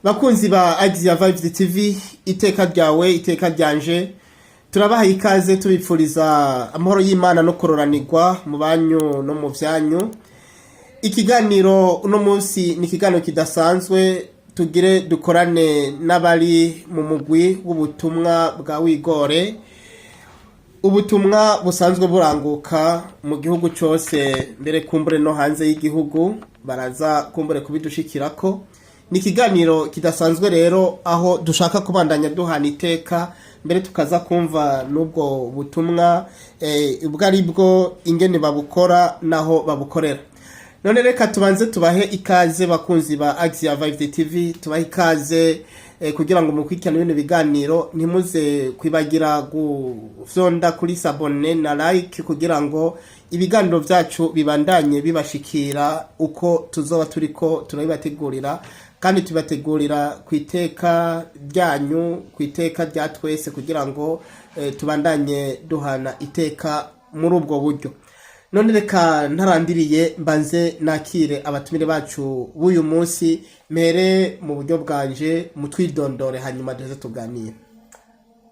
Bakunzi ba Axia Vibes TV, iteka ryawe, iteka ryanje, turabaha ikaze, tubipfuriza amahoro y'Imana no kororanirwa mu banyu no mu vyanyu. Ikiganiro uno munsi ni ikiganiro kidasanzwe. Tugire dukorane n'abari mu mugwi w'ubutumwa bwa Wigore, ubutumwa busanzwe buranguka mu gihugu cyose, mbere kumbure no hanze y'igihugu baraza kumbure kubidushikirako. Ni ikiganiro kidasanzwe rero, aho dushaka kubandanya duhana iteka, mbere tukaza kumva n'ubwo butumwa ubwo ari bwo, ingene babukora naho babukorera. None reka tubanze tubahe ikaze, bakunzi ba Axia Vibe TV, tubahe ikaze kugira ngo mukurikirane bino biganiro. Ntimuze kwibagira gufyonda kuri s'abonner na like kugira ngo ibiganiro byacu bibandanye bibashikira uko tuzoba turiko turabibategurira, kandi tubategurira ku iteka ryanyu, ku iteka rya twese, kugira ngo tubandanye duhana iteka muri ubwo buryo. None reka ntarandiriye, mbanze nakire abatumire bacu b'uyu munsi. Mpere mu buryo bwanje, mutwidondore, hanyuma duheze tuganire.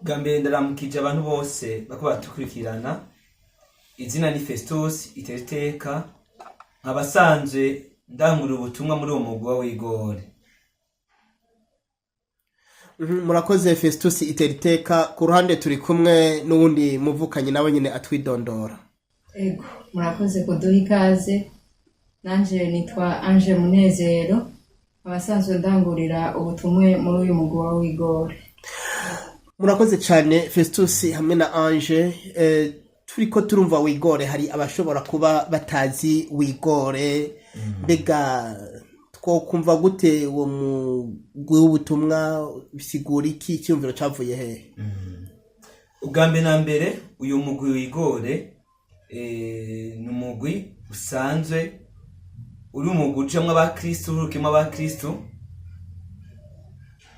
Bwa mbere ndaramukije abantu bose bako baradukurikirana. Izina ni Festus Iteriteka, nkaba asanzwe ndangurura ubutumwa muri uwo mugwi wa Wigore. Murakoze Festus Iteriteka. Ku ruhande turi kumwe n'uwundi muvukanyi, nawe nyine atwidondora. Ego, murakoze kuduha ikaze. Nanje nitwa Ange Munezero, abasanzwe ndangurira ubutumwe muri uyu mugwi wa Wigore. Murakoze cyane, Festus hamwe na Ange. Turiko turumva Wigore, hari abashobora kuba batazi Wigore. Mbega twokumva gute uwo mugwi w'ubutumwa? Bisigura iki? Icyumviro cavuye hehe? Ubwa mbere na mbere, uyu mugwi Wigore ni umugwi usanzwe uri umugwi ujamwo abakristu, urukimwo abakristu.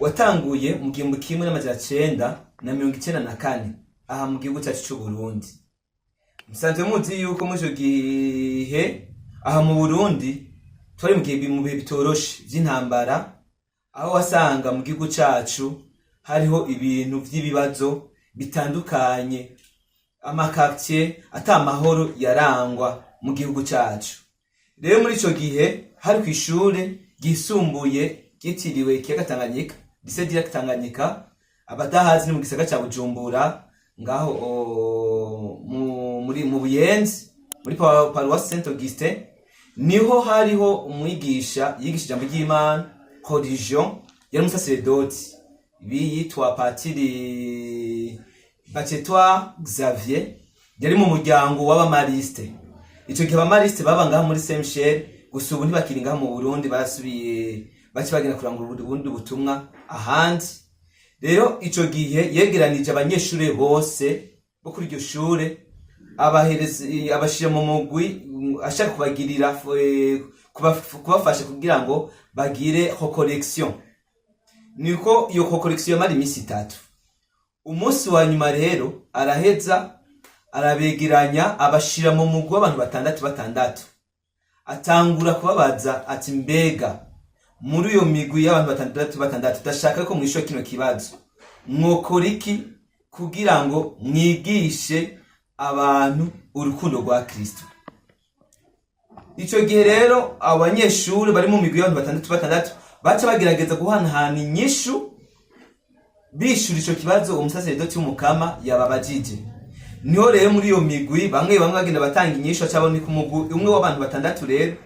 Watanguye mu 1994 aha mu gihugu cyacu c'u Burundi. Musanzwe muzi yuko muri ico gihe aha mu Burundi twari mu bihe bitoroshe vy'intambara, aho wasanga mu gihugu cacu hariho ibintu vy'ibibazo bitandukanye, amaquartier ata mahoro yarangwa mu gihugu cacu. Rero muri ico gihe hari kw'ishure ryisumbuye ryitiriwe ikiyaga Tanganyika, Lycée du Lac Tanganyika. Abadahazi, ni mu gisagara ca Bujumbura, ngaho muri mu Buyenzi, muri Paroisse Saint Augustin. Niho hariho umwigisha yigisha ijambo ry'Imana, religion, yari umusaseredoti yitwa Patiri Bacetwa Xavier, yari mu muryango w'abamariste. Ico gihe abamariste baba ngaho muri Saint Michel, gusa ubu ntibakiri ngaho mu Burundi, barasubiye baci bagenda kurangura ubundi butumwa ahandi. Rero ico gihe yegeranije abanyeshure bose bo kuri iryo shure, abahereza, abashira mu mugwi, ashaka kubagirira kubafasha kugira ngo bagire recollection. Niko iyo recollection yamara iminsi 3. Umunsi wa nyuma rero araheza arabegeranya, abashira mu mugwi w'abantu batandatu batandatu, atangura kubabaza ati: "Mbega muri iyo migwi y'abantu batandatu batandatu, ndashaka ko mwishura kino kibazo: mwokora iki kugira ngo mwigishe abantu urukundo rwa Kristo?" Ico gihe rero abo banyeshuri bari mu migwi y'abantu batandatu batandatu baca bagerageza guhanahana inyishu, bishura ico kibazo umusaseredoti w'umukama yababajije. Niho rero muri iyo migwi bamwe bamwe bagenda batanga inyishu, acaboneka umugwi umwe w'abantu batandatu. Rero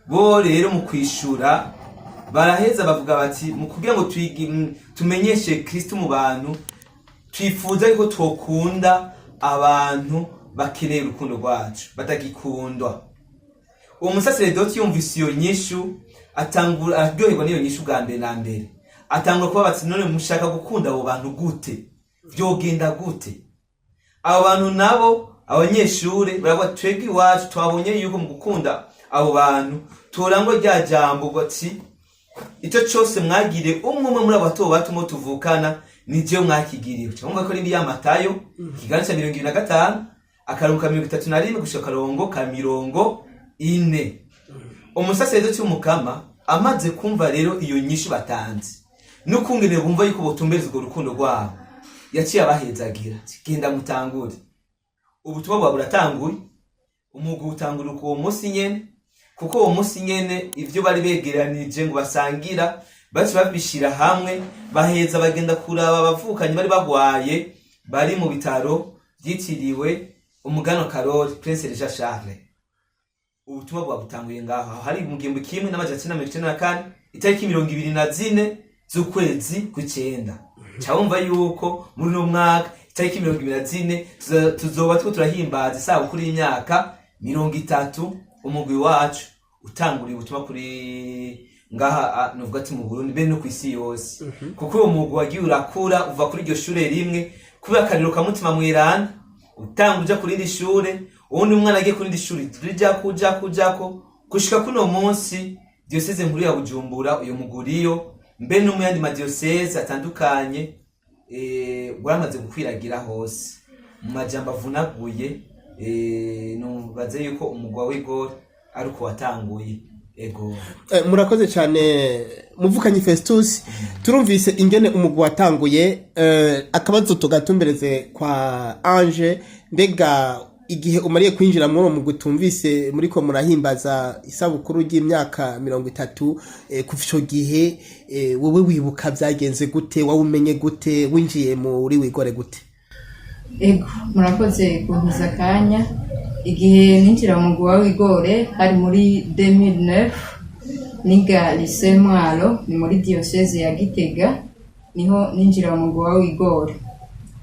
bo rero mu kwishura baraheza bavuga bati: "Mu kugira ngo tumenyeshe Kristo mu bantu, twifuza yuko twokunda abantu bakeneye urukundo rwacu, batagikundwa." Uwo musaseredoti yumvise iyo nyishu, atangura araryoherwa n'iyo nyishu. Bwa mbere na mbere atangura kuba bati: "None mushaka gukunda abo bantu gute? Vyogenda gute?" Abo bantu nabo, abanyeshure, baravuga: "Twebwe iwacu twabonye yuko mu gukunda abo bantu torangwa rya jambo bati: 'Icyo cyose mwagire umwe umwe muri abo bato bato mo tuvukana, ni jewe mwakigiriwe.'" Cyangwa ko ari ya Matayo, ikiganiro cya 25. Akarongo ka 31 gushika akarongo ka 40. Umusaseredoti w'umukama amaze kumva rero iyo nyishu batanze n'ukungene bumva yuko botumbereza urwo rukundo rwabo, yaciye abahezagira ati, "Genda mutangure." Ubutumwa bwawe buratanguye, umugwi utangura uwo munsi nyene, kuko uwo munsi nyene ivyo bari begeranije ngo basangira baci babishira hamwe, baheza bagenda kuraba abavukanyi bari bagwaye bari mu bitaro vyitiriwe umuganwa Karori, Prince Régent Charles. Ubutumwa bwabutanguye ngaho. Aho hari mu 1994, itariki 24 z'ukwezi kw'icenda. Ca wumva yuko muri uno mwaka itariki 24 tuzoba turiko turahimbaza isabukuru y'imyaka 30 umugwi wacu utanguriye ubutumwa kuri ngaha, novuga ati mu Burundi mbere no kw'isi yose, kuko uwo mugwi wagiye urakura uva kuri iryo shure rimwe kubera akariro ka Mutima Mweranda, utanga uja kuri iri shure, uwundi mwana agiye kuri iri shure, rijako ujako ujako gushika kuno munsi diyoseze nkuru ya Bujumbura uyo muguriyo, mbe no mu yandi madiyoseze atandukanye, waramaze gukwiragira hose. Mu majambo avunaguye, nubaze yuko umugwa w'igore ari uko watanguye. Ego. Murakoze cyane, muvukanyi Festus. Turumvise ingene umugwi watanguye. Akabazo tugatumbereze kwa Ange: mbega igihe umariye kwinjira muri uwo mugwi, tumvise muriko murahimbaza isabukuru ry'imyaka 30, kuva ico gihe, wowe wibuka vyagenze gute? Wawumenye gute? Winjiye muri wigore gute? Ego, murakoze kumpiza akanya. Igihe ninjira mu mugwi wa wigore hari muri 2009, niga lycée Mwaro, ni muri diocèse ya Gitega, niho ninjira mu mugwi wa wigore.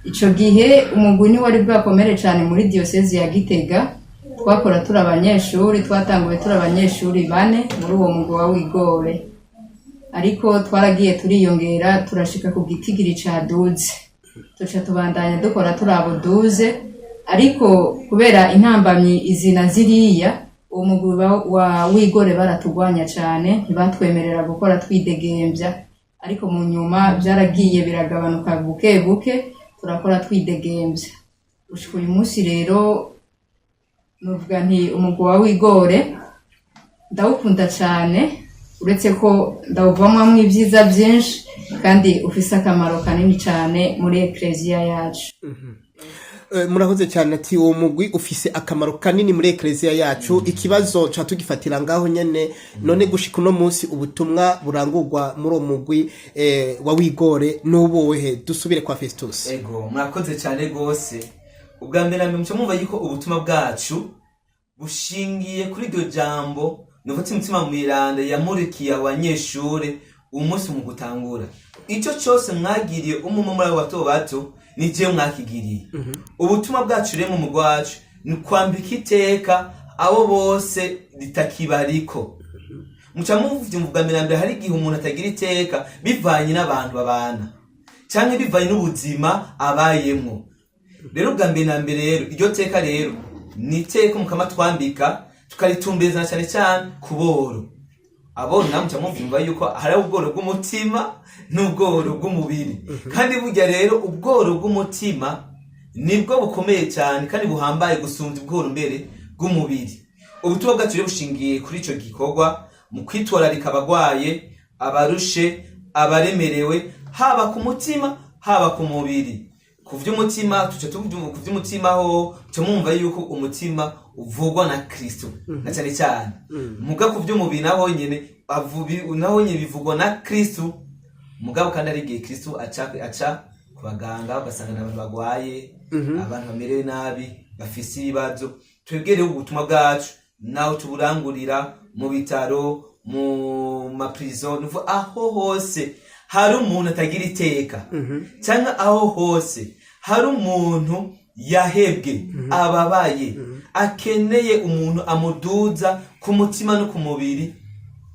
Ico gihe umugwi ni wari bwakomere cane muri diocèse ya Gitega. Twakora turi abanyeshuri, twatanguye turi abanyeshuri bane muri uwo mugwi wa wigore, ariko twaragiye turiyongera, turashika ku gitigiri ca 12, tuca tubandanya dukora turi abo 12. Ariko kubera intambamyi izi na ziriya, uwo mugwi wa wigore baratugwanya cane, ntibatwemerera gukora twidegembya. Ariko mu nyuma byaragiye biragabanuka buke buke, turakora twidegembya gushika uyu munsi. Rero nuvuga nti umugwi wa wigore ndawukunda cane, uretse ko ndawuvamwo ibyiza byinshi kandi ufise akamaro kanini cane muri ekleziya yacu. Murakoze cyane. Ati uwo mugwi ufise akamaro kanini muri ekleziya yacu. Ikibazo ca tugifatira ngaho nyene: none gushika uno munsi ubutumwa burangurwa muri uwo mugwi wa wigore n'ubuhe? Dusubire kwa Festus. Ego, murakoze cyane rwose. Ubwa mbere na mbere, muca mwumva yuko ubutumwa bwacu bushingiye kuri iryo jambo nuvuga Mutima Mweranda yamurikiye abanyeshure umunsi mu gutangura: "Icyo cyose mwagiriye umwe muri abo bato bato, ni jewe mwakigiriye." Ubutumwa bwacu rero mu mugwi wacu ni kwambika iteka abo bose ritakibariko. Muca muvyumva, ubwa mbere na mbere hari igihe umuntu atagira iteka bivanye n'abantu babana canke bivanye n'ubuzima abayemwo. Rero ubwa mbere na mbere rero, iryo teka rero ni iteka Umukama twambika, tukaritumbereza na cyane cyane ku boro. Aboro namwe muca muvyumva yuko hari ubworo bw'umutima n'ubworo bw'umubiri, kandi burya rero ubworo bw'umutima nibwo bukomeye cyane kandi buhambaye gusumvya ubworo mbere bw'umubiri. Ubutumwa bwacu rero bushingiye kuri ico gikorwa mu kwitwararika abagwaye, abarushe, abaremerewe, haba ku mutima, haba ku mubiri. Ku vy'umutima, tuca tuvyumva, ku vy'umutima ho tuca mwumva yuko umutima uvugwa na Kristo na cyane cyane. Muga ku vy'umubiri naho nyene naho nyene bivugwa na Kristo, mugabo kandi ari igihe Kristo aca ku baganga, ugasanga ni abantu bagwaye, abantu bamerewe nabi, bafise ibibazo. Twebwe rero ubutumwa bwacu naho tuburangurira mu bitaro, mu maprison, nuvuga aho hose hari umuntu atagira iteka, cyangwa aho hose hari umuntu yahebwe, ababaye, akeneye umuntu amuduza ku mutima no ku mubiri,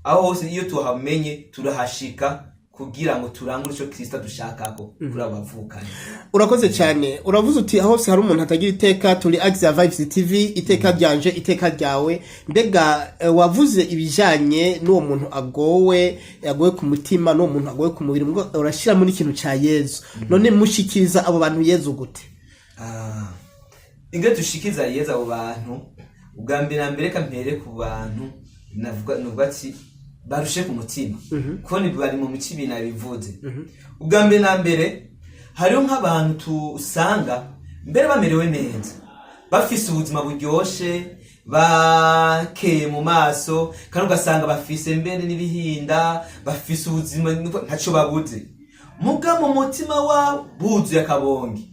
aho hose iyo tuhamenye turahashika kugira ngo turangure ico Kristo adushakako kuri abo bavukanye. Urakoze cyane. Uravuze uti aho hose hari umuntu atagira iteka. Turi Axia Vibes TV, iteka ryanje, iteka ryawe. Mbega wavuze ibijanye n'uwo muntu agowe, agowe ku mutima, n'uwo muntu agowe ku mubiri, mbwo urashiramo n'ikintu ca Yezu. None mushikiriza abo bantu Yezu gute? Ah. Ingene dushikiza Yezu abo bantu, ubwa mbere na mbere reka mpere ku bantu navuga, nuvuga ati barushe ku mutima, kuko ni bari mu mico ibiri nabivuze. Ubwa mbere na mbere, hariho nk'abantu tusanga mbere bamerewe neza, bafise ubuzima buryoshe, bakeye mu maso, kandi ugasanga bafise mbere n'ibihinda, bafise ubuzima ntaco babuze, muga mu mutima wabo buzuye akabonge.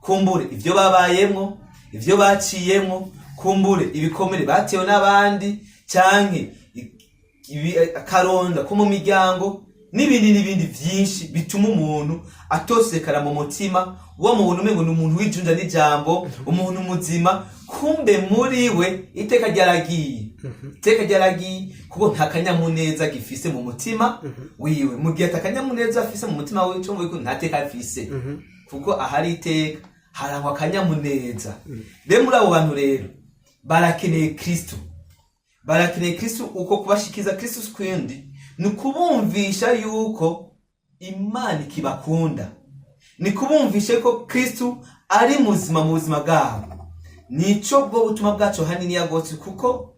Kumbure ivyo babayemwo, ivyo baciyemwo, kumbure ibikomere batewe n'abandi, canke akaronda ko mu miryango, n'ibindi n'ibindi vyinshi bituma umuntu atosekara mu mutima. Wa muntu umengo ni umuntu w'ijunja n'ijambo, umuntu muzima, kumbe muri we iteka ryaragiye, iteka ryaragiye, kuko nta kanyamuneza gifise mu mutima wiwe. Mu gihe atakanyamuneza afise mu mutima wiwe, cyo ko nta teka afise, kuko ahari iteka harangwa akanyamuneza. Rero muri abo bantu rero barakeneye Kristo, barakeneye Kristo. Uko kubashikiza Kristo kwindi ni ukubumvisha yuko Imana ikibakunda, ni kubumvisha yuko Kristo ari muzima mu buzima bwabo. Nico bwo butumwa bwacu hanini yagotse, kuko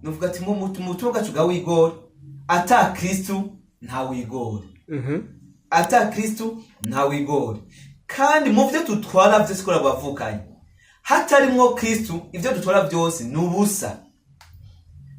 nuvuga ati mu butumwa bwacu bwa wigore, ata Kristo nta wigore, ata Kristo nta wigore. Kandi mu vyo tutwara vyose ko bavukanye hatarimwo Kristo, ivyo dutwara vyose ni ubusa.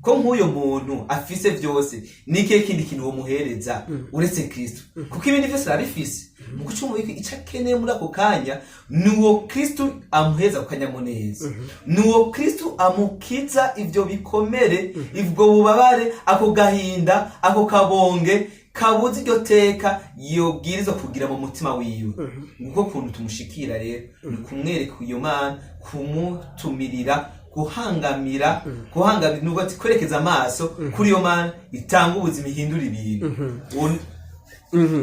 Ko nk'uyo muntu afise vyose, ni ikihe kindi kintu womuhereza uretse Kristo? Kuko ibindi vyose arabifise. Mu gucunga ico akeneye muri ako kanya ni uwo Kristo amuheza ku kanyamuneza, ni uwo Kristo amukiza ivyo bikomere, ubwo bubabare, ako gahinda, ako kabonge kabuze iryo teka yobwirizwa kugira mu mutima wiwe. Nguko kuntu tumushikira rero, ni kumwereka iyo Mana, kumutumirira, guhangamira, guhangamira, nubwo ati kwerekeza amaso kuri iyo Mana itanga ubuzima, ihindura ibintu.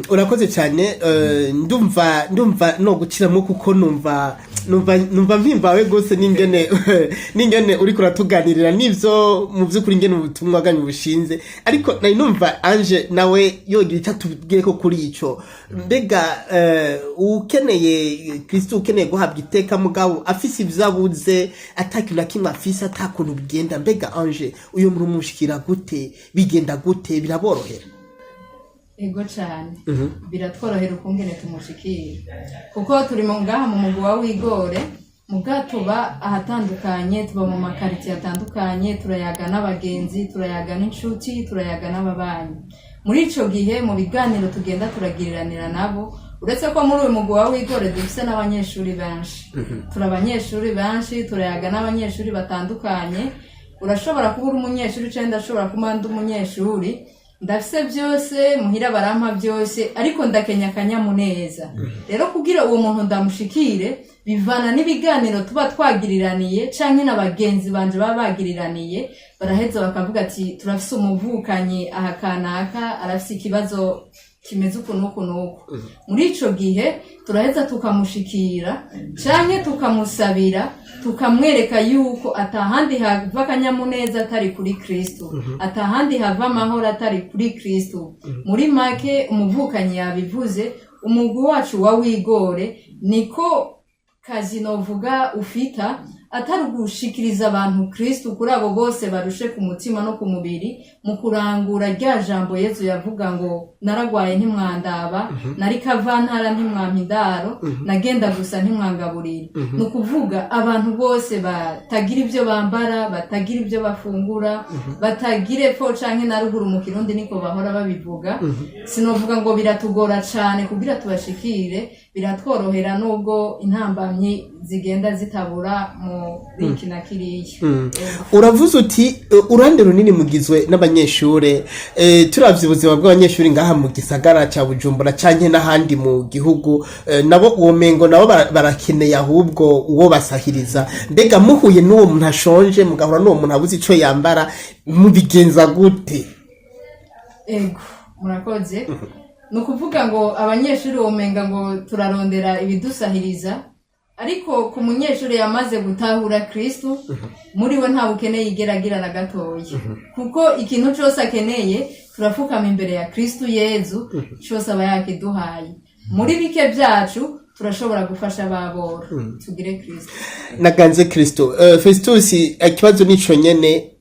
Urakoze cyane. Ndumva no gukiramo, kuko numva mpimbawe rwose n'ingene uriko uratuganirira n'ivyo mu vy'ukuri, ingene ubutumwa bwanyu bushinze. Ariko nari numva Ange nawe yogira icyo atubwiye ko kuri ico. Mbega ukeneye Kristo, ukeneye guhabwa iteka, mugabo afise ivyo abuze, ata kintu na kimwe afise, ata kuntu bigenda, mbega Ange, uyo muntu mushikira gute? Bigenda gute? Biraborohera? Ego cyane, biratworohera ukungene tumushikira, kuko turi mu ngaha mu mugwi wa wigore, muga tuba ahatandukanye, tuba mu makaritsiye atandukanye, turayaga n'abagenzi, turayaga n'inshuti, turayaga n'ababanyi. Muri ico gihe, mu biganiro tugenda turagiriranira nabo, uretse ko muri uyu mugwi wa wigore dufise n'abanyeshuri benshi, turi abanyeshuri benshi, turayaga n'abanyeshuri batandukanye. Urashobora kuba uri umunyeshuri canke ndashobora kuba ndi umunyeshuri, ndafise byose muhira, barampa byose, ariko ndakenya akanyamuneza. Rero kugira uwo muntu ndamushikire, bivana n'ibiganiro tuba twagiriraniye canke na bagenzi banje baba bagiriraniye. Baraheza bakavuga ati turafise umuvukanyi aha kanaka, arafise ikibazo kimeze uku n'uku n'uku. Muri ico gihe turaheza tukamushikira canke tukamusabira, tukamwereka yuko atahandi hava akanyamuneza atari kuri Kristo, atahandi hava amahoro atari kuri Kristo. Muri make, umuvukanyi yabivuze, umugwi wacu wa wigore niko kazi novuga ufita, atari ugushikiriza abantu Kristo kuri abo bose barushe ku mutima no ku mubiri, mu kurangura rya jambo Yezu yavuga ngo naragwaye ntimwandaba, nari kavantara ntimwampa indaro, nagenda gusa ntimwangaburira. Ni ukuvuga abantu bose batagira ibyo bambara, batagira ibyo bafungura, batagira epfo canke na ruguru, mu Kirundi niko bahora babivuga. Sinovuga ngo biratugora cane kugira tubashikire, biratworohera, nubwo intambamyi zigenda zitabura muri iki na kiriya. Ego. Uravuze uti uruhande runini mugizwe n'abanyeshure. Turavye ubuzima bw'abanyeshuri ngaha mu gisagara ca Bujumbura canke n'ahandi mu gihugu, nabo uwo mengo nabo barakeneye ahubwo uwo basahiriza. Mbega muhuye n'uwo muntu ashonje, mugahura n'uwo muntu abuze ico yambara, mubigenza gute? Ego, murakoze. Ni ukuvuga ngo abanyeshuri womenga ngo turarondera ibidusahiriza, ariko ku munyeshuri yamaze gutahura Kristu, muri we nta bukene yigera agira na gatoya, kuko ikintu cose akeneye turafukama imbere ya Kristu Yezu, cose aba yakiduhaye muri bike byacu. Turashobora gufasha baboro. Tugire Kristo. Naganze Kristo. Festus, ikibazo nico nyene.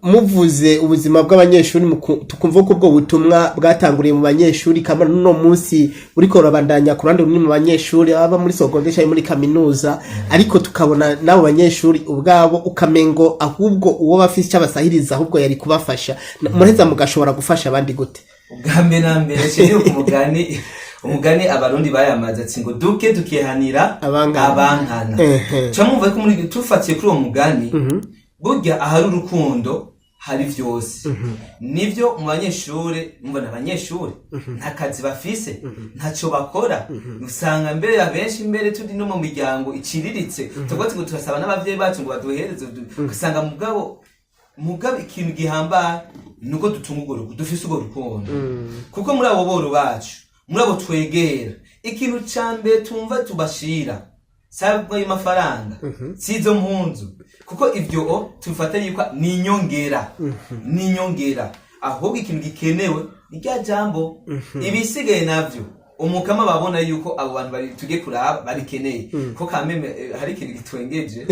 Muvuze ubuzima bw'abanyeshuri, tukumva ko ubwo butumwa bwatanguriye mu banyeshuri, kamara n'uno munsi buriko burabandanya ku ruhande runini mu banyeshuri baba muri secondaire canke muri kaminuza, ariko tukabona n'abo banyeshuri ubwabo ukamengo ahubwo uwo bafise icyo abasahiriza ahubwo yari kubafasha. Muraheza mugashobora gufasha abandi gute? Ubwa mbere na mbere nshingiye ku mugani, umugani Abarundi bayamaze ati ngo duke dukehanira abankana. Abankana. Ca mwumva ko muri tufatiye kuri uwo mugani, burya ahari urukundo hari vyose. Nivyo, mu banyeshure, mubona abanyeshure nta kazi bafise, ntaco bakora. Usanga mbere abenshi mbere turi no mu miryango iciriritse, tuvuga ngo turasaba n'abavyeyi bacu ngo baduhereze. Ugasanga mugabo ikintu gihambaye nuko dutunga urwo rukundo, dufise urwo rukundo, kuko muri abo boro bacu, muri abo twegera, ikintu ca mbere tumva tubashira sabwo ayo mafaranga, sizo mpunzu, kuko ivyo o tubifata yuko ni inyongera, ni inyongera. Ahubwo ikintu gikenewe ni rya jambo. Ibisigaye navyo Umukama babona yuko abo bantu bari tugiye kuraba barikeneye ko kameme. Hari ikintu gitwengeje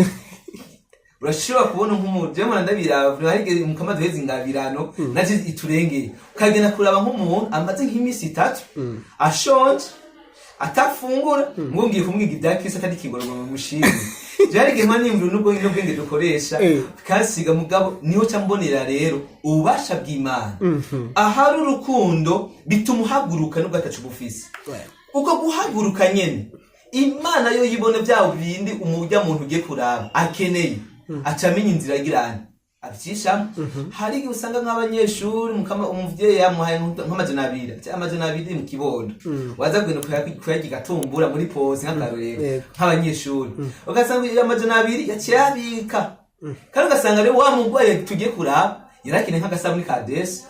urashobora kubona nk'umuntu, jewe mpora ndabiraba, hari igihe Umukama duheza ingabirano nazo iturengeye, ukagenda kuraba nk'umuntu amaze nk'iminsi 3 ashonje, atafungura, ngo ngiye kumwiga ibya Kristo, atari ikigoro ngo mushime. Jewe hari igihe mba niyumvira n'ubwenge dukoresha kasiga, mugabo niho ca mbonera rero ububasha bw'Imana. Ahari urukundo bituma uhaguruka nubwo ataco uba ufise. Uko guhaguruka nyene, Imana yo yibone bya bindi umurya muntu ugiye kuraba akeneye, aca amenya inzira agirana abyishamo. Hari igihe usanga nk'abanyeshuri umuvyeyi yamuhaye nk'200, ati 200 mu kibondo waza kugenda kuyarya igatumbura muri pause, nk'akarorero, nk'abanyeshuri ugasanga iyo 200 yaciye abika, kandi ugasanga rero wa mugwayi tugiye kuraba yarakeneye nk'agasabuni ka desi,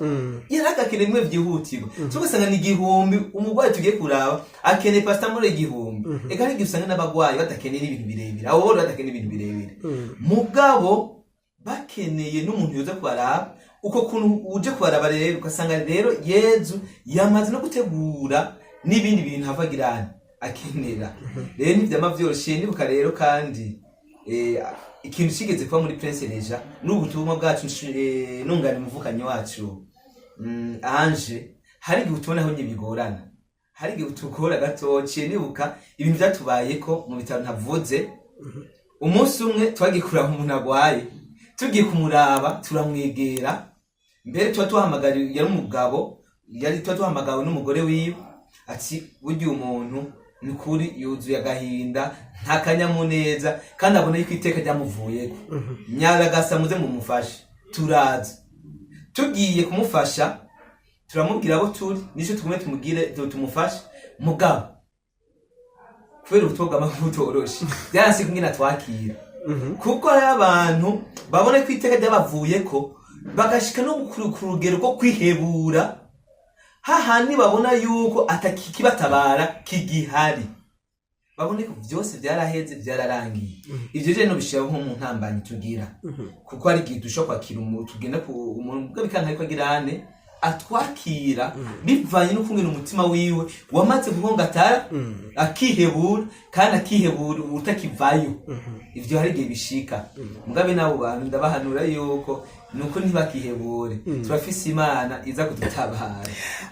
yaragakeneye bimwe byihutirwa. So ugasanga ni 1000, umurwayi tugiye kuraba akeneye paracetamol 1000. Eka hari igihe usanga n'abagwayi badakeneye n'ibintu birebire, abo boro badakeneye ibintu birebire, mugabo bakeneye n'umuntu yoza kubaraba. Uko kuntu uje kubaraba rero, ugasanga rero Yezu yamaze no gutegura n'ibindi bintu havagirana akenera. Rero ntivyama vyoroshe. Nibuka rero kandi ikintu kigeze kuba muri Prince Régent n'ubutumwa bwacu, nungana umuvukanyi wacu Ange, hari igihe utubona aho nyine bigorana, hari igihe utugora gatoki. Nibuka ibintu byatubayeko mu bitaro ntavuze. Umunsi umwe twagiye kuraba umuntu agwaye, tugiye kumuraba turamwegera, mbere tuba tuhamagariwe, yari umugabo, yari tuba tuhamagawe n'umugore wiwe, ati burya umuntu ni ukuri yuzuye agahinda, nta kanyamuneza, kandi abona yuko iteka ryamuvuyeko, nyaragasa muze mumufashe. Turaza, tugiye kumufasha, turamubwira abo turi nico tugume tumubwire tumufashe. Mugabo kubera ubutumwa bwama butoroshe, byaranse kumwe twakira, kuko hari abantu babona ko iteka ryabavuyeko, bagashika no ku rugero rwo kwihebura, hahandi babona yuko atakikibatabara kigihari, babone ko byose byaraheze, byararangiye. Ivyo rero nobishira nko mu ntambanyi tugira, kuko hari igihe dushobora kwakira umuntu, tugenda ku umuntu bwo bikanka, ariko agirane atwakira bivanye n'ukungena umutima wiwe wamaze guhongatara, akihebura, kandi akihebura utakivayo. Ivyo hari igihe bishika. Mugabe n'abo bantu ndabahanura yuko nuko ntibakihebure, turafise Imana iza kudutabara.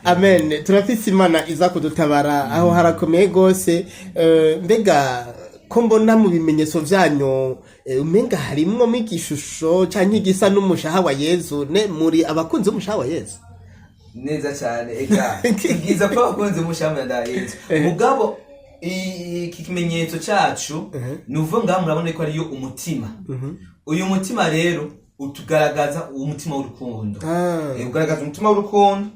Amen, turafise Imana iza kudutabara. Aho harakomeye rwose. Mbega ko mbona mu bimenyetso vyanyu umenga harimwo igishusho canke igisa n'umushaha wa Yezu, ne muri abakunzi b'umushaha wa Yezu? Neza cyane. Eka bwiza ko abakunzi b'umushaha wa Yezu, mugabo iki kimenyetso cacu ni uvuga ngaha murabona ko ariyo umutima. Uyu mutima rero utugaragaza umutima w'urukundo. Ugaragaza umutima w'urukundo.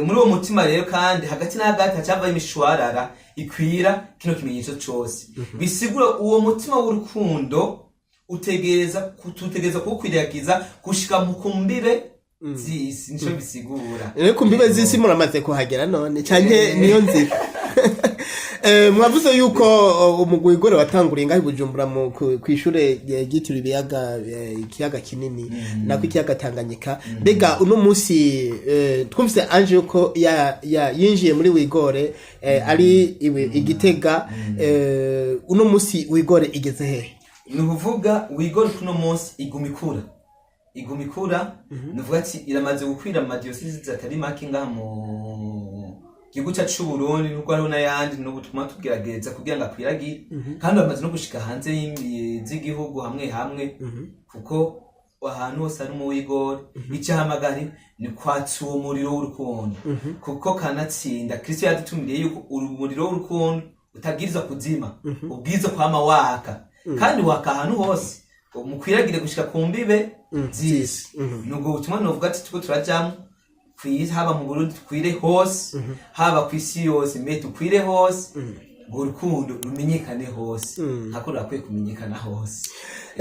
Muri uwo mutima rero kandi hagati na hagati hacavayo imishwarara ikwira kino kimenyetso cose. Bisigura uwo mutima w'urukundo utegereza tutegereza kuwukwiragiza gushika mu kumbire z'isi, nico bisigura. Rero ku mbibe z'isi muramaze kuhagera none canke niyo nzira? Mwavuze yuko umugwi w'igore watanguriye ngaho i Bujumbura kw'ishure ryitiriwe ibiyaga, ikiyaga kinini, nako ikiyaga Tanganyika. Mbega uno munsi, twumvise Ange yuko yinjiye muri wigore ari Igitega. Uno munsi wigore igeze hehe? Ni ukuvuga wigore kuno munsi iguma ikura, iguma ikura. Ni ukuvuga ati iramaze gukwira mu madiyosezi atari make ngaha mu gihugu cyacu c'Uburundi, nubwo hariho n'ayandi n'ubu tuguma tugerageza kugira ngo akwiragire, kandi bamaze no gushika hanze z'igihugu hamwe hamwe, kuko ahantu hose hari umuwigore icyahamagari ni kwatsa uwo muriro w'urukundo, kuko kanatsinda Kristo yadutumiriye yuko umuriro w'urukundo utabwirizwa kuzima, ubwiza kwama waka, kandi waka ahantu hose mukwiragire gushika ku mbibe z'isi. Nubwo butumwa novuga ati turiko turajamwo kwisi, haba mu Burundi tukwire hose, haba ku isi yose, mbe tukwire hose, ngo urukundo rumenyekane hose nkako rurakwiye kumenyekana hose.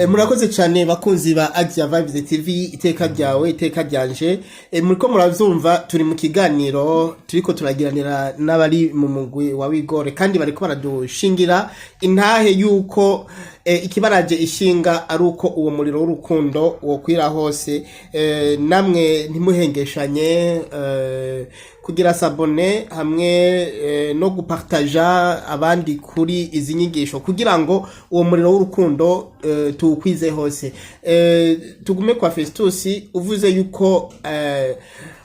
Murakoze cyane bakunzi ba Agia Vibes TV, iteka ryawe iteka ryanje. Muriko muravyumva, turi mu kiganiro turiko turagiranira n'abari mu mugwi wa wigore, kandi bariko baradushingira intahe yuko ikibaraje ishinga ari uko uwo muriro w'urukundo wokwira hose. Namwe ntimuhengeshanye kugira s'abonner hamwe no gupartaja abandi kuri izi nyigisho, kugira ngo uwo muriro w'urukundo tuwukwize hose. Tugume kwa Festus. Uvuze yuko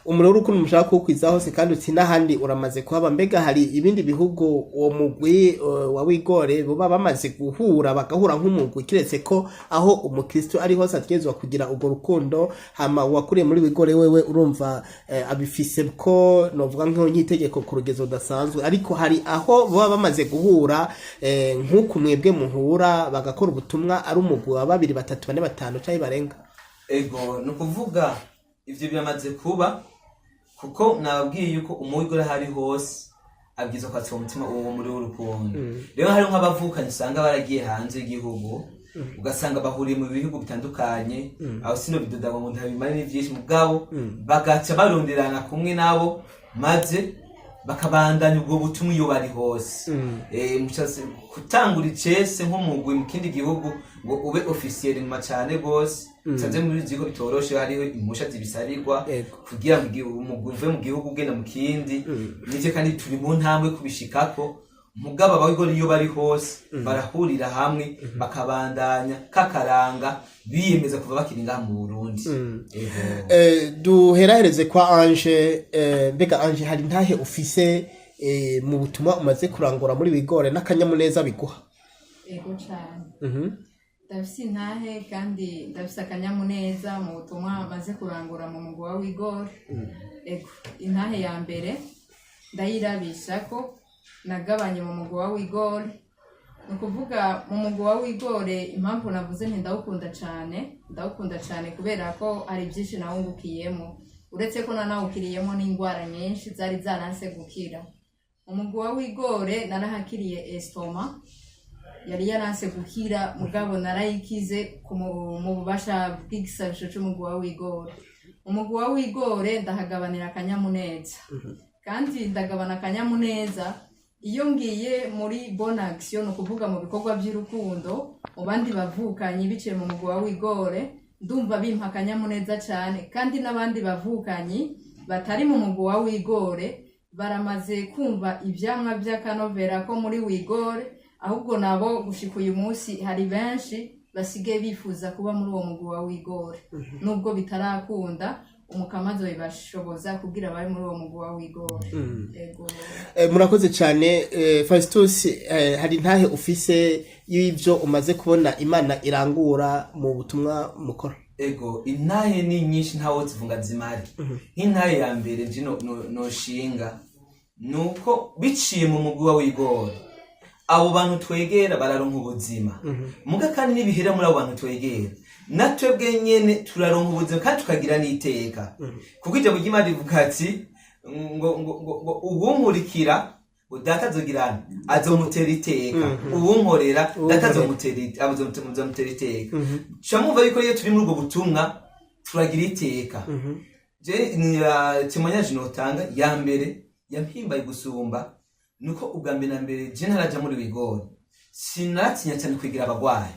umuriro w'urukundo mushaka kuwukwiza hose, kandi uti n'ahandi uramaze kuhaba. Mbega hari ibindi bihugu uwo mugwi wa wigore boba bamaze guhura, bagahura nk'umugwi, kiretse ko aho umukristo ari hose ategerezwa kugira urwo rukundo? Hama uwakuriye muri wigore wewe urumva abifise ko novuga nk'itegeko ku rugezo rudasanzwe, ariko hari aho baba bamaze guhura nk'uku mwebwe muhura, bagakora ubutumwa ari umugwi wa babiri, batatu, bane, batanu canke barenga? Ego, ni ukuvuga ivyo biramaze kuba, kuko nababwiye yuko umuwigore aho ari hose abwirizwa kwatsa uwo mutima, uwo muri w'urukundo. Rero hariho nk'abavukanyi usanga baragiye hanze y'igihugu, ugasanga bahuriye mu bihugu bitandukanye, aho sino bidoda ngo ntabimare ni vyinshi mugabo bagaca baronderana kumwe nabo, maze bakabandanya ubwo butumwa iyo bari hose. Gutangura icese nk'umugwi mu kindi gihugu ngo ube officiel nyuma cane gose, nsanze muri ko bitoroshe, hariho impusha zibisabirwa kugira ngo umugwi uve mu gihugu ugenda mu kindi. Nivyo, kandi turi mu ntambwe kubishikako. Mugabo abagore iyo bari hose barahurira hamwe, bakabandanya kakaranga biyemeza kuva bakiri ngaha mu Burundi. Ego. Duherahereze kwa Ange. Mbega Ange, hari ntahe ufise mu butumwa umaze kurangura muri wigore n'akanyamuneza biguha? Ego cyane, ndafise intahe kandi ndafise akanyamuneza mu butumwa maze kurangura mu mugwi wa wigore. Ego, intahe ya mbere ndayirabisha ko nagabanye mu mugwi wa wigore. Ni ukuvuga mu mugwi wa wigore, impamvu navuze nti ndawukunda cyane, ndawukunda cyane kubera ko hari byinshi nawungukiyemo, uretse ko nanawukiriyemo n'indwara nyinshi zari zaranse gukira. Umugwi wa wigore narahakiriye estomac yari yaranse gukira, mugabo narayikize mu bubasha bw'igisabisho c'umugwi wa wigore. Umugwi wa wigore ndahagabanira akanyamuneza, kandi ndagabana akanyamuneza iyo ngiye muri bonne action, ni ukuvuga mu bikorwa by'urukundo mu bandi bavukanyi biciye mu mugwi wa wigore. Ndumva bimpa akanyamuneza cyane, kandi n'abandi bavukanyi batari mu mugwi wa wigore baramaze kumva ivyamwa by'akanovera ko muri wigore. Ahubwo nabo gushika uyu munsi hari benshi basigaye bifuza kuba muri uwo mugwi wa wigore, nubwo bitarakunda. Umukama azobibashoboza kugira babe muri uwo mugwi wa wigore. Ego. Murakoze cyane. Festus, hari ntahe ufise y'ivyo umaze kubona Imana irangura mu butumwa mukora? Ego, intahe ni nyinshi, ntawo zivuga zimare. Nk'intahe ya mbere nje noshinga nuko biciye mu mugwi wa wigore, abo bantu twegera bararonka ubuzima. Muga kandi nibihera muri abo bantu twegera, natwebwe nyene turaronka ubuzima kandi tukagira n'iteka, kuko ijambo ry'Imana rivuga ati ngo uwunkurikira ngo data azogirana azomutera iteka, uwunkorera data azomutera iteka. Ca mwumva yuko iyo turi muri ubwo butumwa turagira iteka. Je ni témoignage notanga ya mbere yampimbaye gusumba. Nuko ubwa mbere na mbere je ntaraja muri wigori, sinatinya cyane kwegera abagwayi,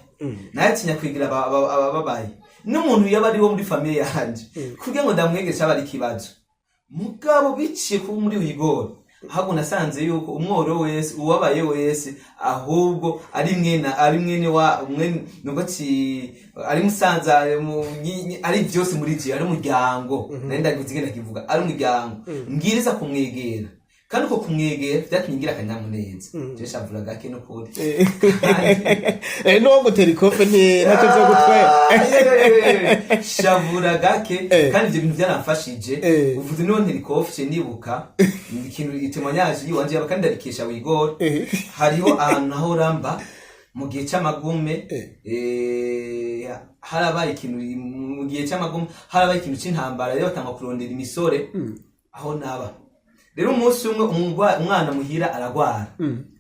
naratinya kwegera abababaye, n'umuntu yaba ari wo muri famille yanje, kugira ngo ndamwegere cyaba ari ikibazo. Mugabo biciye kuba muri wigori, ahubwo nasanze yuko umworo wese, uwabaye wese, ahubwo ari mwene wa mwene, nubwo ati ari musanza, ari byose muri je, ari umuryango. Nari ndagize ingene kivuga, ari umuryango, mbwiriza kumwegera. Kandi uko kumwegera byatumye ngira akanyamuneza. Je shavura gake n'ukuri. N'uwo gutera ikofe ntacyo vyo gutwera. Shavura gake. Kandi ibyo bintu byaramfashije. Uvuze niwo ntera ikofe, nibuka ikintu i témoignage yiwanje yaba, kandi ndarikesha wigora. Hariho ahantu naho ramba mu gihe c'amagume. Harabaye ikintu mu gihe c'amagume, harabaye ikintu c'intambara, rero batanga kurondera imisore aho naba. Rero umunsi umwe umwana muhira aragwara,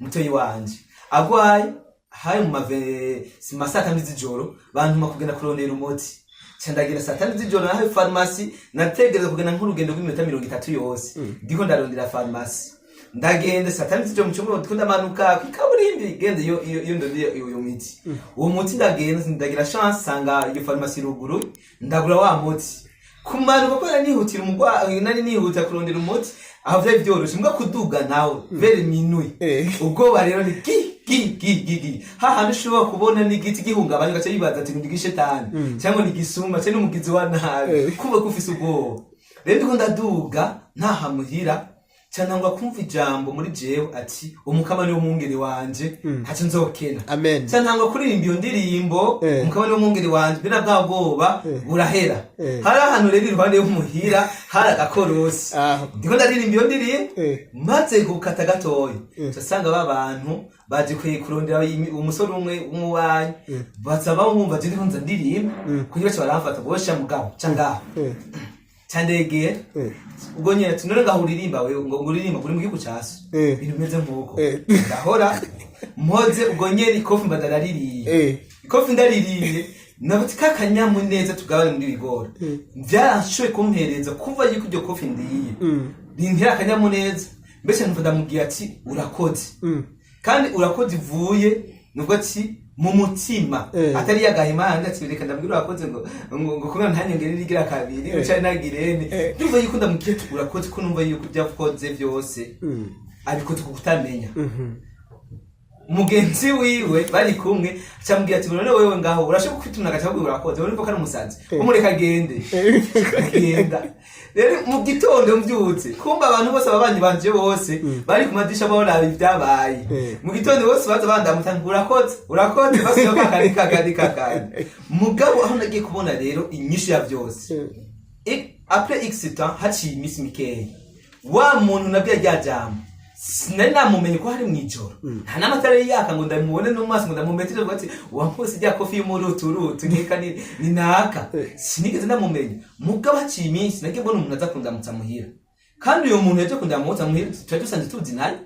mutoyi wanje agwaye, hari mu mave si ma saa 5 z'ijoro, bantuma kugenda kurondera umuti. Ca ndagira saa 5 z'ijoro naho farumasi, nategereza kugenda nk'urugendo rw'iminota 30 yose ndiko ndarondera farumasi. Ndagenda saa 5 z'ijoro mu cyumba, ndiko ndamanuka kw'ikaburimbi, genda iyo ndondeye iyo miti, uwo muti. Ndagenda, ndagira chance, sanga iyo farumasi ruguru, ndagura wa muti. Kumanuka kubera nihutira umugwa, nari nihuta kurondera umuti, aho vyari vyoroshe, mbwa kuduga nawe vers minuit, ubwoba rero ni gi gi gi gi gi, hahandi ushobora kubona n'igiti gihungabanya ugaca yibaza ati ni igishetani cyangwa ni igisuma cyangwa n'umugizi wa nabi. Kumva ko ufise ubwoba. Rero ndiko ndaduga ntaha muhira, canangwa kumva ijambo muri jewe ati: "Umukama niwo mwungere wanje, ntacyo nzokena." Amen. Cantangwa kuririmba iyo ndirimbo, "Umukama niwo mwungere wanje", mbere bwa bwoba burahera. Hari ahantu rero iruhande y'umuhira hari agakorosi. Ndiko ndaririmba iyo ndirimbo, maze gukata gatoya, casanga ba bantu baje kurondera umusore umwe w'umubanyi, baza bamwumva je ndiko nza ndirimba, kugira bace baramfata bosha mugabo ca ngaho, candegera. Ubwo nyene ati: "None ngaho uririmba wewe, ngo uririmba uri mu gihugu ca so?" Ibintu bimeze nk'uko. Ndahora mpoze, ubwo nyene ikofi mba ndaraririye. Ikofi ndaririye, nabuti kakanyamuneza tugabane muri bigora byarashoboye kumpereza kuva yuko iryo kofi ndiye rintera akanyamuneza. Mbese numva ndamubwiye ati: "Urakoze." Kandi urakoze ivuye nubwo ati mu mutima, atari yagahimana, ati: "Reka ndamubwira urakoze ngo kubera ntanyongere rigira kabiri uca nagirene." Ndumva yuko ndamubwiye ati: "Urakoze", ko numva yuko ibyo akoze byose abikoze ku kutamenya. Mugenzi wiwe bari kumwe acamubwira ati: "None wewe ngaho urashobora kwitumna?" Agaca akubwira: "Urakoze, urumva ko ari umusazi, umureka agende." Agenda. Rero mu gitondo mbyutse, kumva abantu bose, ababanyi banje bose bari ku madisha baraba ibyabaye. Mu gitondo bose baza bandamuta ngo: "Urakoze, urakoze", basubiye kakandi kakandi kakandi. Mugabo aho nagiye kubona rero inyishu ya byose, après x temps, haciye iminsi mikeya, wa muntu nabwiye rya jambo sinari namumenye ko hari mw'ijoro, nta n'amatara yari yaka ngo ndamubone no mu maso, ngo ndamumetire ngo ati: "Wampose rya kofi y'umuruturutu, nkeka ni naka." Sinigeze ndamumenya. Mugabo haciye iminsi nagiye mbona umuntu aza kundamutsa muhira, kandi uyo muntu yaje kundamutsa muhira twari dusanzwe tuzi naye,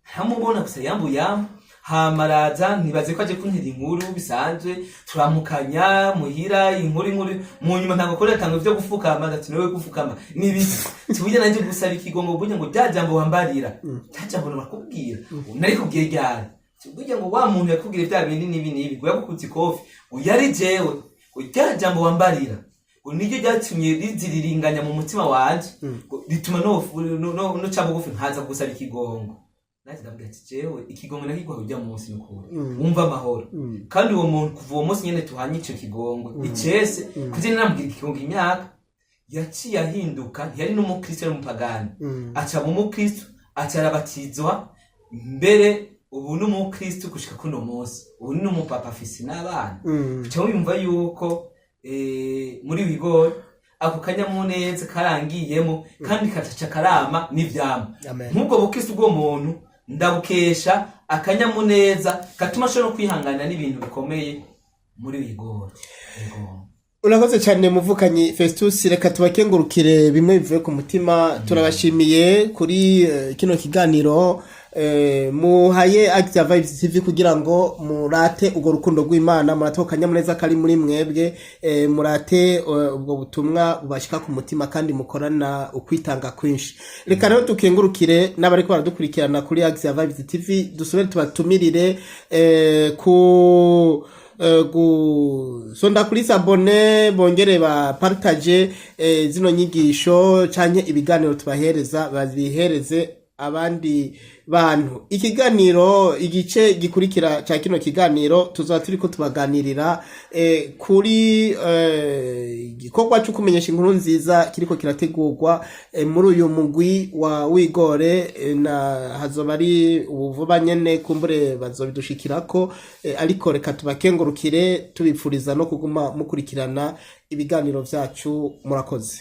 ntamubona gusa yambu yambu. Hama araza, ntibaze ko aje kuntera inkuru bisanzwe, turamukanya muhira, inkuru inkuru. Mu nyuma ntabwo akorera, atanga ivyo gufukama, ndati: "Nawe gufukama nibiki?" Tuburya nanje gusaba ikigongo, burya ngo rya jambo wambarira, rya jambo nakubwira, nari kubwiye ryari? Burya ngo wa muntu yakubwira vya bindi n'ibi n'ibi, ngo yagukutse ikofi, ngo yari jewe, ngo rya jambo wambarira ngo niryo ryatumye riziriringanya mu mutima wanje, ngo rituma no ca bugufi nkaza gusaba ikigongo. Nanjye ndabwira ati: "Jewe ikigongo nakiguha ujya munsi, nukuri wumva amahoro." Kandi uwo muntu kuva uwo munsi nyene tuhanye ico kigongo icese, kuko namubwira ikigongo, imyaka yaciye ahinduka, ntiyari n'umukristo, yari umupagani, aca mu mukristo, aca arabatizwa, mbere ubu ni umukristo gushika kuno munsi, ubu ni n'umupapa, afise n'abana. Uca wumva yuko muri bigori ako kanyamuneza karangiyemo, kandi kataca karama n'ivyama. Amen. Nk'ubwo bukristo bw'uwo muntu ndabukesha akanyamuneza gatuma ashobora no kwihangana n'ibintu bikomeye muri bigori. Yego. Urakoze cyane muvukanyi Festus, reka tubakengurukire bimwe bivuye ku mutima. Turabashimiye kuri kino kiganiro. Muhaye Active Vibes TV kugira ngo murate urwo rukundo rw'Imana, murate akanyamuneza kari muri mwebwe, murate ubwo butumwa bubashika ku mutima kandi mukorana ukwitanga kwinshi. Reka rero dukengurukire n'abariko baradukurikirana kuri Active Vibes TV, dusubire tubatumirire ku gusonda kuri s'abonner, bongere ba partage zino nyigisho canke ibiganiro tubahereza, babihereze abandi bantu. Ikiganiro, igice gikurikira ca kino kiganiro, tuzaba turiko tubaganirira kuri igikorwa cyo kumenyesha inkuru nziza kiriko kirategurwa muri uyu mugwi wa wigore, na hazoba ari ubuvuba nyene, kumbure bazobidushikirako, ariko reka tubakengurukire, tubipfuriza no kuguma mukurikirana ibiganiro vyacu. Murakoze.